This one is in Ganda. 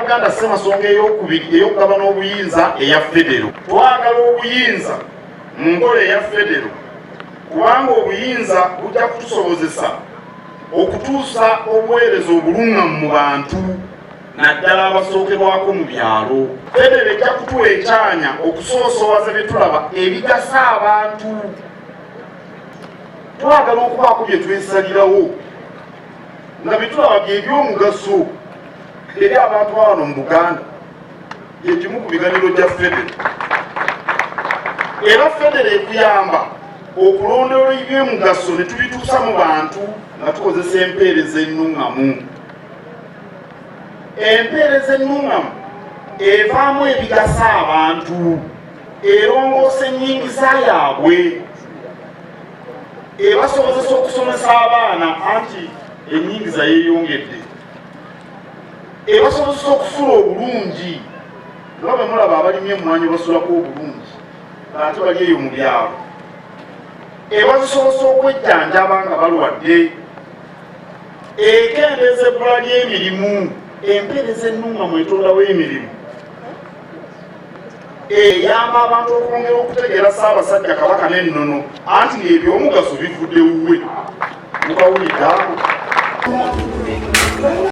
Buganda Ssemasonga ey'okubiri ey'okugabana obuyinza eya federo. Twagala obuyinza mu nkola eya federo kubanga obuyinza bujja kutusobozesa okutuusa obuweereza obulungamu mu bantu naddala abasookerwako mu byalo. Federo ejja kutuwa ekyanya okusoosowaza bye tulaba ebigasa abantu. Twagala okubaako bye twesalirawo nga bye tulaba bye by'omugaso eri abantu bawano mu Buganda. Gye gimu ku miganyulo gya federo. Era federo ekuyamba okulondoola ebyomugaso ne tubituusa mu bantu nga tukozesa empeereza ennuŋŋamu. Empeereza ennuŋŋamu evaamu ebigasa abantu, erongoosa ennyingiza yaabwe, ebasobozesa okusomesa abaana anti ennyingiza yeeyongedde, ebasobozesa okusula obulungi nga bwe mulaba abalimi emmwanyi basulako obulungi ate bali eyo mu byalo, ebazisobozesa okwejjanjaba nga balwadde, ekendeeza ebbula ly'emirimu. Empeereza ennuŋŋamu etondawo emirimu, eyamba abantu okwongera okutegeera Ssaabasajja Kabaka n'ennono anti ng'ebyomugaso bivudde wuwe. Mukawulidde ako?